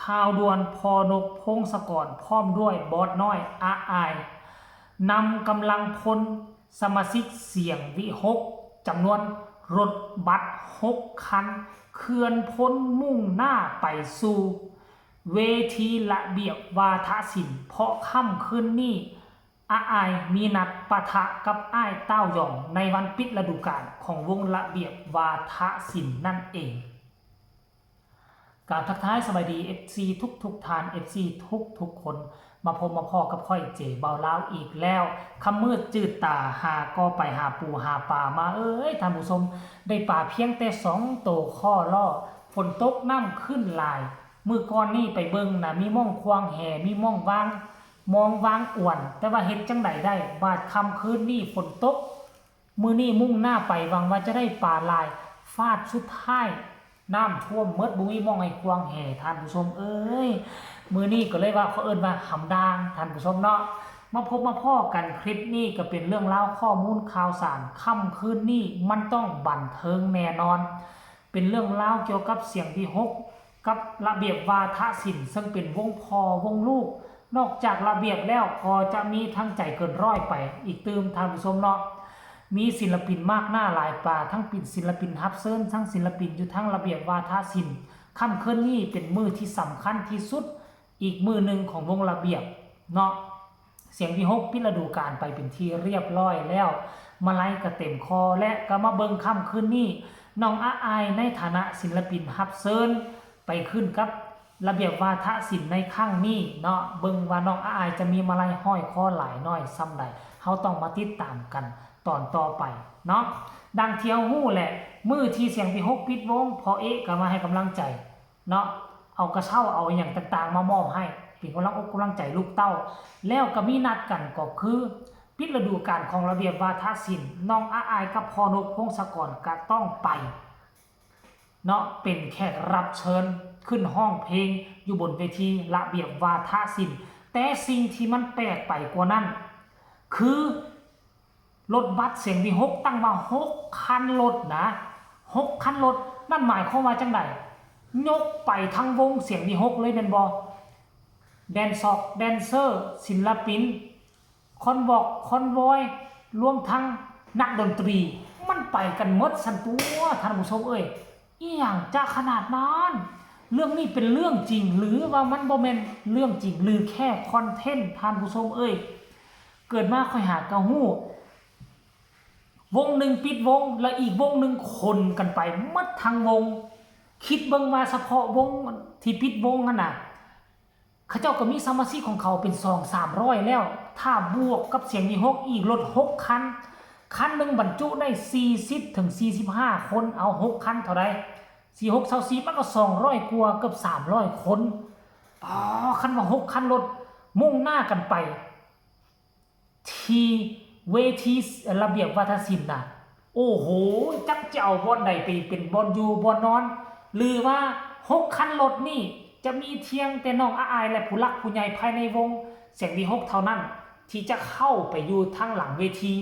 ຂ່າວດ່ວນ ພໍ່ນົກ ພົງສະກອນ ພ້ອມດ້ວຍບອດນ້ອຍ ອາອາຍ ນຳກຳລັງພົນ ສະມາຊິກສຽງວິຫົກ ຈຳນວນລົດບັດຫົກຄັນ ເຄື່ອນພົນມຸ່ງໜ້າໄປສູ່ເວທີລະບຽບວາທະສິນ ເພາະຄ່ຳຄືນນີ້ ອາອາຍມີນັດປະທະກັບອ້າຍຕ້າວຢອງ ໃນວັນປິດລະດູການຂອງວົງລະບຽບວາທະສິນນັ້ນເອງ. ກາບທັກທາຍສະບາຍດີເອັຟຊີທຸກໆທ່ານ ເອັຟຊີທຸກໆຄົນ ມາພົບມາພໍ້ກັບຂ້ອຍເຈບ່າວລາວອີກແລ້ວ. ຄ່ຳມືດຈືດຕາຫາກໍໄປຫາປູຫາປາມາເອີຍທ່ານຜູ້ຊົມ, ໄດ້ປາພຽງແຕ່ສອງໂຕຂໍລໍ. ຝົນຕົກນ້ຳຂຶ້ນຫຼາຍ, ມື້ກ່ອນນີ້ໄປເບິ່ງນະ ມີມ່ອງຂວາງແຫ ມີມ່ອງວາງ ມອງວາງອວນ ແຕ່ວ່າເຮັດຈັ່ງໃດໄດ້ ບາດຄ່ຳຄືນນີ້ຝົນຕົກ. ມື້ນີ້ມຸ່ງໜ້າໄປ ຫວັງວ່າຈະໄດ້ປາຫຼາຍ ຟາດສຸດທ້າຍນ້ຳຖ້ວມໝົດ ບໍ່ມີໝ່ອງໃຫ້ຂວາງແຫ ທ່ານຜູ້ຊົມເອີຍ. ມື້ນີ້ກໍເລີຍວ່າ ເຂົາເອີ້ນວ່າຫຳດ່າງ ທ່ານຜູ້ຊົມເນາະ. ມາພົບມາພໍ້ກັນຄລິບນີ້ ກໍເປັນເລື່ອງລາວຂໍ້ມູນຂ່າວສານ ຄ່ຳຄືນນີ້ມັນຕ້ອງບັນເທີງແນ່ນອນ. ເປັນເລື່ອງລາວກ່ຽວກັບສຽງວິຫົກ ກັບລະບຽບວາທະສິນ ເຊິ່ງເປັນວົງພໍ່ວົງລູກ. ນອກຈາກລະບຽບແລ້ວ ກໍຈະມີທັງໃຈເກີນຮ້ອຍໄປອີກຕື່ມ ທ່ານຜູ້ຊົມເນາະ. ມີສິນລະປິນມາກໜ້າຫຼາຍຕາ ທັງເປັນສິນລະປິນຮັບເຊີນ ທັງສິນລະປິນຢູ່ທາງລະບຽບວາທະສິນ. ຄ່ຳຄືນນີ້ເປັນມື້ທີ່ສຳຄັນທີ່ສຸດ ອີກມື້ໜຶ່ງຂອງວົງລະບຽບເນາະ. ສຽງວິຫົກປິດລະດູການໄປເປັນທີ່ຮຽບຮ້ອຍແລ້ວ, ມາໄລກໍເຕັມຄໍ ແລະ ກໍມາເບິ່ງຄ່ຳຄືນນີ້ ນ້ອງອາອາຍໃນຖານະສິນລະປິນຮັບເຊີນ ໄປຂຶ້ນກັບລະບຽບວາທະສິນໃນຄັ້ງນີ້ເນາະ, ເບິ່ງວ່ານ້ອງອາອາຍຈະມີມາໄລຫ້ອຍຄໍຫຼາຍໜ້ອຍສ່ຳໃດ, ເຮົາຕ້ອງມາຕິດຕາມກັນຕອນຕໍ່ໄປເນາະ. ດັ່ງທີ່ເຮົາຮູ້ແຫຼະ, ມື້ທີ່ສຽງວິຫົກປິດວົງ ພໍ່ເອະກໍມາໃຫ້ກຳລັງໃຈ ເນາະ, ເອົາກະເຊົ້າ ເອົາຫຍັງຕ່າງໆມາມອບໃຫ້ ເປັນກຳລັງອົກກຳລັງໃຈລູກເຕົ້າ. ແລ້ວກໍມີນັດກັນ ກໍຄືປິດລະດູການຂອງລະບຽບວາທະສິນ, ນ້ອງອາອາຍກັບພໍ່ນົກ ພົງສະກອນ ກະຕ້ອງໄປເນາະ ເປັນແຂກຮັບເຊີນ ຂຶ້ນຮ້ອງເພງຢູ່ບົນເວທີລະບຽບວາທະສິນ. ແຕ່ສິ່ງທີ່ມັນແປກໄປກວ່ານັ້ນ ຄື ລົດບັດສຽງວິຫົກ ຕັ້ງວ່າຫົກຄັນລົດນະ, ຫົກຄັນລົດ. ນັ້ນໝາຍຄວາມວ່າຈັ່ງໃດ? ຍົກໄປທັງວົງສຽງວິຫົກເລີຍແມ່ນບໍ່? ແດນຊອກ ແດນເຊີ ສິນລະປິນ ຄອນວອກ ຄອນວອຍ ລວມທັງນັກດົນຕຣີ ມັນໄປກັນໝົດຊັ້ນຕົວະ ທ່ານຜູ້ຊົມເອີຍ. ອີ່ຫຍັງຈະຂະໜາດນັ້ນ? ເລື່ອງນີ້ເປັນເລື່ອງຈິງ ຫຼືວ່າມັນບໍ່ແມ່ນເລື່ອງຈິງ ຫຼືແຄ່ຄອນເທັນ ທ່ານຜູ້ຊົມເອີຍ? ເກີດມາຂ້ອຍຫາກະຮູ້ ວົງໜຶ່ງປິດວົງ ແລະ ອີກວົງໜຶ່ງຂົນກັນໄປໝົດທັງວົງ. ຄິດເບິ່ງວ່າສະເພາະວົງທີ່ປິດວົງຫັ້ນນະ ເຂົາເຈົ້າກໍມີສະມາຊິກຂອງເຂົາເປັນສອງສາມຮ້ອຍແລ້ວ, ຖ້າບວກກັບສຽງວິຫົກອີກລົດຫົກຄັນ, ຄັນໜຶ່ງບັນຈຸໄດ້ສີ່ສິບເຖິງສີ່ສິບຫ້າຄົນ, ເອົາຫົກຄັນເທົ່າໃດ? ສີ່ຫົກຊາວສີ່ ມັນກໍສອງຮ້ອຍກວ່າ ເກືອບສາມຮ້ອຍຄົນ. ອໍ ຄັນວ່າຫົກຄັນລົດມຸ່ງໜ້າກັນໄປ ທີ່ເວທີລະບຽບວາທະສິນນະ ໂອ້ໂຫ ຈັກຈະເອົາບ່ອນໃດໄປເປັນບ່ອນຢູ່ບ່ອນນອນ ຫຼືວ່າຫົກຄັນລົດນີ້ຈະມີພຽງແຕ່ນ້ອງອາອາຍ ແລະ ຜູ້ຫຼັກຜູ້ໃຫຍ່ພາຍໃນວົງສຽງວິຫົກເທົ່ານັ້ນ ທີ່ຈະເຂົ້າໄປຢູ່ທາງຫຼັງເວທີ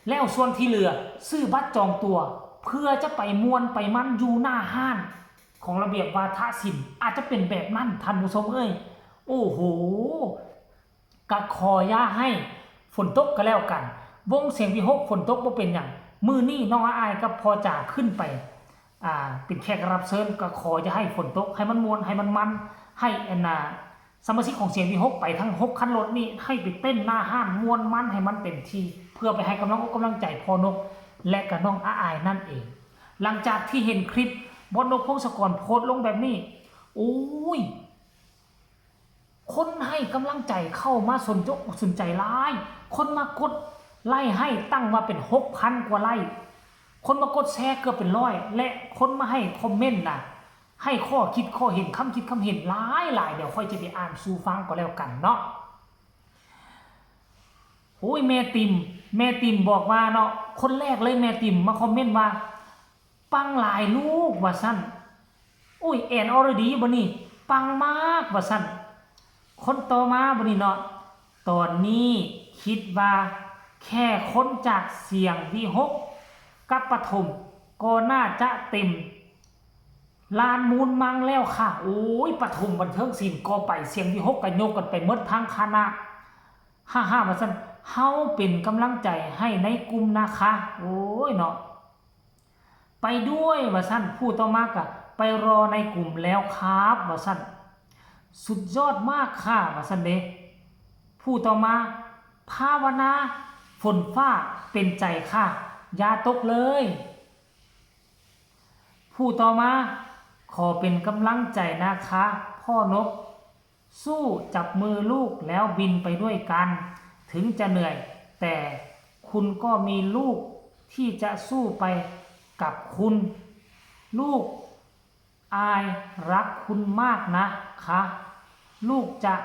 ແລ້ວສ່ວນທີ່ເຫຼືອຊື້ບັດຈອງຕົ໋ວ ເພື່ອຈະໄປມ່ວນໄປມັນຢູ່ໜ້າຮ້ານຂອງລະບຽບວາທະສິນ ອາດຈະເປັນແບບນັ້ນ ທ່ານຜູ້ຊົມເອີຍ. ໂອ້ໂຫ ກະຂໍຢ່າໃຫ້ຝົນຕົກກໍແລ້ວກັນ. ວົງສຽງວິຫົກຝົນຕົກບໍ່ເປັນຫຍັງ. ມື້ນີ້ນ້ອງອາອາຍກັບພໍ່ຈາຂຶ້ນໄປ ອ່າ ເປັນແຂກຮັບເຊີນ, ກໍຂໍຢ່າໃຫ້ຝົນຕົກ, ໃຫ້ມັນມ່ວນ, ໃຫ້ມັນມັນ, ໃຫ້ອັນນ່າ ສະມາຊິກຂອງສຽງວິຫົກໄປທັງຫົກຄັນລົດນີ້ ໃຫ້ໄປເຕັ້ນໜ້າຮ້ານມ່ວນມັນໃຫ້ມັນເຕັມທີ່ ເພື່ອໄປໃຫ້ກຳລັງອົກກຳລັງໃຈພໍ່ນົກ ແລະ ກະນ້ອງອາອາຍນັ້ນເອງ. ຫຼັງຈາກທີ່ເຫັນຄລິບບອດນົກ ພົງສະກອນ ໂພສລົງແບບນີ້ ໂອ້ຍ ຄົນໃຫ້ກຳລັງໃຈເຂົ້າມາສົນອົກສົນໃຈຫຼາຍ, ຄົນມາກົດໄລ້ໃຫ້ຕັ້ງວ່າເປັນຫົກພັນກວ່າໄລ້, ຄົນມາກົດແຊເກືອບເປັນຮ້ອຍ ແລະ ຄົນມາໃຫ້ຄອມເມັນນະ ໃຫ້ຂໍ້ຄິດຂໍ້ເຫັນ ຄຳຄິດຄຳເຫັນຫຼາຍໆ. ດຽວຂ້ອຍຈະໄປອ່ານສູ່ຟັງກໍແລ້ວກັນເນາະ. ໂອ້ຍ ແມ່ຕິມ, ແມ່ຕິມບອກວ່າເນາະ, ຄົນແລກເລີຍແມ່ຕິມມາຄອມເມັນວ່າ ປັງຫຼາຍລູກວ່າຊັ້ນ. ໂອ້ຍ ແອນອອລດີບໍ່ນີ້ ປັງມາກວ່າຊັ້ນ. ຄົນຕໍ່ມາບັດນີ້ເນາະ, ຕອນນີ້ຄິດວ່າແຄ່ຄົນຈາກສຽງວິຫົກກັບປະຖົມກໍໜ້າຈະເຕັມ ລານມູນມັງແລ້ວຄ່ະ. ໂອ້ຍ ປະຖົມບັນເທີງສິນກໍໄປ, ສຽງວິຫົກກໍຍົກກັນໄປໝົດທັງຄະນະ. ຮ່າໆ ວ່າຊັ້ນ, ເຮົາເປັນກຳລັງໃຈໃຫ້ໃນກຸ່ມນະຄະ. ໂອ້ຍເນາະ. ໄປດ້ວຍ ວ່າຊັ້ນ. ຜູ້ຕໍ່ມາກໍໄປລໍໃນກຸ່ມແລ້ວຄັບ ວ່າຊັ້ນ. ສຸດຍອດມາກຄ່ະ ວ່າຊັ້ນເດ. ຜູ້ຕໍ່ມາ, ພາວະນາຝົນຟ້າເປັນໃຈຄ່ະ, ຢ່າຕົກເລີຍ. ຜູ້ຕໍ່ມາ, ຂໍເປັນກຳລັງໃຈນະຄະພໍ່ນົກ. ສູ້ ຈັບມືລູກແລ້ວບິນໄປດ້ວຍກັນ. ເຖິງຈະເໜື່ອຍ, ແຕ່ຄຸນກໍມີລູກທີ່ຈະສູ້ໄປກັບຄຸນ. ລູກ, ອ້າຍຮັກຄຸນມາກນະຄະ. ລູກຈະ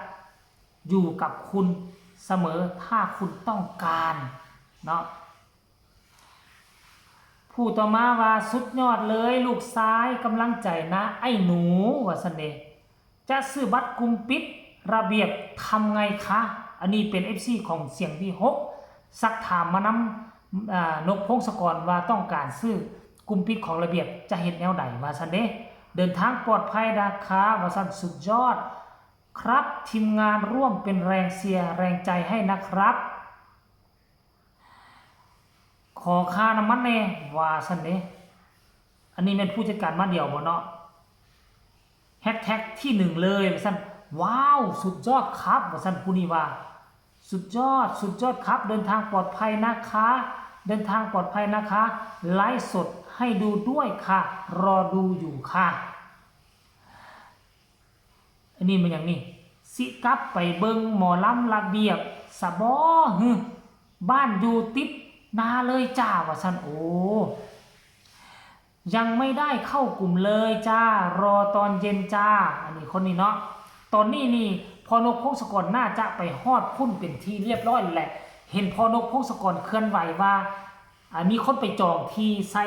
ຢູ່ກັບຄຸນສະເໝີ ຖ້າຄຸນຕ້ອງການເນາະ. ຜູ້ຕໍ່ມາວ່າ, ສຸດຍອດເລີຍລູກຊາຍ, ກຳລັງໃຈນະໄອ້ໜູ ວ່າຊັ້ນເດ. ຈະຊື້ບັດກຸ່ມປິດລະບຽບທຳໄງຄະ? ອັນນີ້ເປັນເອັຟຊີຂອງສຽງວິຫົກ ຊັກຖາມມານຳ ອາ ນົກ ພົງສະກອນ ວ່າຕ້ອງການຊື້ກຸ່ມປິດຂອງລະບຽບ ຈະເຮັດແນວໃດ ວ່າຊັ້ນເດ. ເດີນທາງປອດໄພນະຄະ ວ່າຊັ້ນ. ສຸດຍອດຄັບ ທີມງານຮ່ວມເປັນແຮງເຊຍແຮງໃຈໃຫ້ນະຄັບ. ຂໍຄ່ານ້ຳມັນແດ່ ວ່າຊັ້ນເດ. ອັນນີ້ແມ່ນຜູ້ຈັດການມາດຽວບໍ່ເນາະ? ແຮັດແທັກທີໜຶ່ງເລີຍ ວ່າຊັ້ນ. ວ້າວ ສຸດຍອດຄັບ ວ່າຊັ້ນ. ຜູ້ນີ້ວ່າ ສຸດຍອດ ສຸດຍອດຄັບ ເດີນທາງປອດໄພນະຄະ ເດີນທາງປອດໄພນະຄະ ໄລຟ໌ສົດໃຫ້ດູດ້ວຍຄ່ະ ລໍດູຢູ່ຄ່ະ. ອັນນີ້ແມ່ນຫຍັງນີ້? ຊິກັບໄປເບິ່ງໝໍລຳລະບຽບສະບໍ? ຫື ບ້ານຢູ່ຕິດນາເລີຍຈ້າ ວ່າຊັ້ນ. ໂອ້ ຍັງໄມ່ໄດ້ເຂົ້າກຸ່ມເລີຍຈ້າ ລໍຕອນເຢັນຈ້າ. ອັນນີ້ຄົນນີ້ເນາະ. ຕອນນີ້ນີ້ ພໍ່ນົກ ພົງສະກອນ ໜ້າຈະໄປຮອດພຸ້ນເປັນທີ່ລຽບຮ້ອຍແລ້ວແຫຼະ. ເຫັນພໍ່ນົກ ພົງສະກອນ ເຄື່ອນໄຫວວ່າ ອາ ມີຄົນໄປຈອງທີ່ໃສ່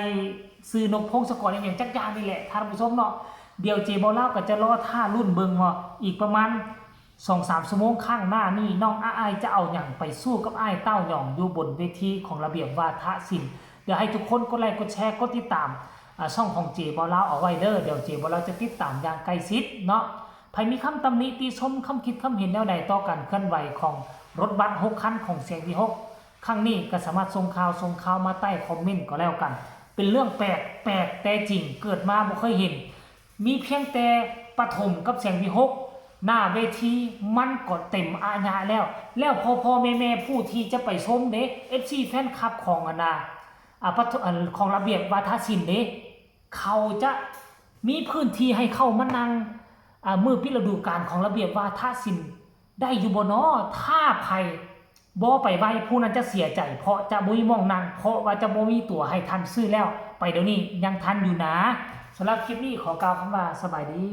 ຊື່ນົກ ພົງສະກອນ ອີ່ຫຍັງຈັກຢ່າງນີ້ແຫຼະ ທ່ານຜູ້ຊົມເນາະ. ດຽວເຈບໍ່ລາວກໍຈະລໍຖ້າລຸ້ນເບິ່ງວ່າ ອີກປະມານສອງສາມຊົ່ວໂມງຂ້າງໜ້ານີ້ ນ້ອງອ້າຍຈະເອົາຫຍັງໄປສູ້ກັບອ້າຍເຕົ້າຫຍອງຢູ່ບົນເວທີຂອງລະບຽບວາທະສິນ. ດຽວໃຫ້ທຸກຄົນກົດໄລກົດແຊ ກົດຕິດຕາມ ອາ ຊ່ອງຂອງເຈບໍ່ລາວເອົາໄວ້ເດີ້. ດຽວເຈບໍ່ລາວຈະຕິດຕາມຢ່າງໃກ້ຊິດເນາະ. ໃຜມີຄຳຕຳໜິຕິຊົມ ຄຳຄິດຄຳເຫັນແນວໃດຕໍ່ການເຄື່ອນໄຫວຂອງລົດບັສຫົກຄັນຂອງສຽງວິຫົກ ຄັ້ງນີ້ກໍສາມາດສົ່ງຂ່າວ ສົ່ງຂ່າວມາໃຕ້ຄອມເມັນກໍແລ້ວກັນ. ເປັນເລື່ອງແປກ ແປກແຕ່ຈິງ ເກີດມາບໍ່ເຄີຍເຫັນ. ມີພຽງແຕ່ປະຖົມກັບສຽງວິຫົກ ໜ້າເວທີມັນກໍເຕັມອາຍະແລ້ວ. ແລ້ວພໍ່ໆແມ່ໆຜູ້ທີ່ຈະໄປຊົມເດ້ ເອັຟຊີແຟນຄລັບຂອງອັນນາ ອາ ປະ ຂອງລະບຽບວາທະສິນເດ້ ເຂົາຈະມີພື້ນທີ່ໃຫ້ເຂົ້າມານັ່ງ ອາ ມື້ປິດລະດູການຂອງລະບຽບວາທະສິນໄດ້ຢູ່ບໍ່ນໍ? ຖ້າໃຜບໍ່ໄປໄວ ຜູ້ນັ້ນຈະເສຍໃຈ ເພາະຈະບໍ່ມີໝ່ອງນັ່ງ ເພາະວ່າຈະບໍ່ມີຕົ໋ວໃຫ້ທ່ານຊື້ແລ້ວ. ໄປດຽວນີ້ຍັງທັນຢູ່ນາ. ສຳລັບຄລິບນີ້ຂໍກ່າວຄຳວ່າສະບາຍດີ.